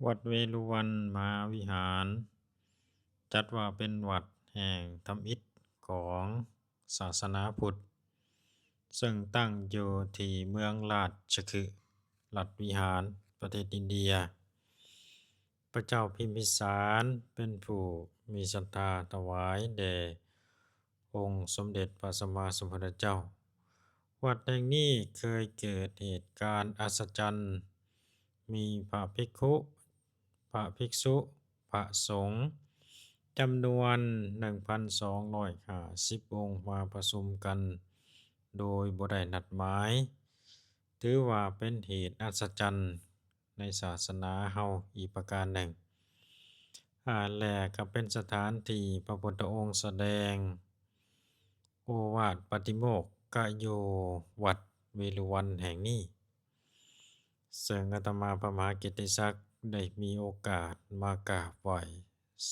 ວັດເວລຸວັນມະຫາວິຫານ ຈັດວ່າເປັນວັດແຫ່ງທຳອິດຂອງສາສະໜາພຸດ ເຊິ່ງຕັ້ງຢູ່ທີ່ເມືອງລາຊະຄຶ ລັດວິຫານ ປະເທດອິນເດຍ. ພະເຈົ້າພິມພິສານເປັນຜູ້ມີສັດທາຖວາຍແດ່ອົງສົມເດັດພະສຳມາສຳພຸດທະເຈົ້າ. ວັດແຫ່ງນີ້ເຄີຍເກີດເຫດການອັດສະຈັນ ມີພະພິກຂຸ ພະພິກສຸ ພະສົງ ຈຳນວນໜຶ່ງພັນສອງຮ້ອຍຫ້າສິບອົງມາປະຊຸມກັນໂດຍບໍ່ໄດ້ນັດໝາຍ, ຖືວ່າເປັນເຫດອັດສະຈັນໃນສາສະໜາເຮົາອີກປະການໜຶ່ງ. ອາ ແລະ ກໍເປັນສະຖານທີ່ພະພຸດທະອົງສະແດງໂອວາດປາຕິໂມກກະຢູ່ວັດເວລຸວັນແຫ່ງນີ້. ເຊິ່ງອາດຕະມາພະມະຫາກິດຕິສັກໄດ້ມີໂອກາດມາກາບໄຫວ້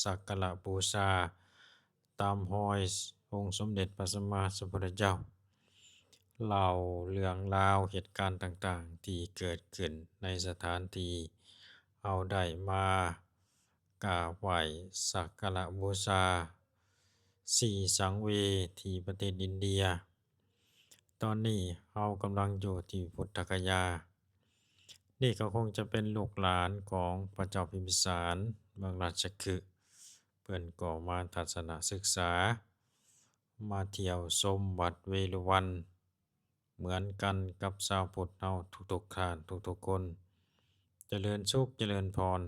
ສັກກາລະບູຊາຕາມຮອຍອົງສົມເດັດພະສຳມາສຳພຸດທະເຈົ້າ, ເລົ່າເລື່ອງລາວເຫດການຕ່າງໆທີ່ເກີດຂຶ້ນໃນສະຖານທີ່ເຮົາໄດ້ມາກາບໄຫວ້ສັກກາລະບູຊາສີສັງເວ ທີ່ປະເທດອິນເດຍ. ຕອນນີ້ເຮົາກຳລັງຢູ່ທີ່ພຸດທະກະຍາ. ນີ້ກໍຄົງຈະເປັນລູກຫຼານຂອງພະເຈົ້າພິມພິສານເມືອງລາຊະຄຶ, ເພິ່ນກໍມາທັດສະນະສຶກສາ, ມາທ່ຽວຊົມວັດເວລຸວັນ ເໝືອນກັນກັບຊາວພຸດເຮົາທຸກໆທ່ານທຸກໆຄົນ. ຈະເລີນສຸກ ຈະເລີນພອນ.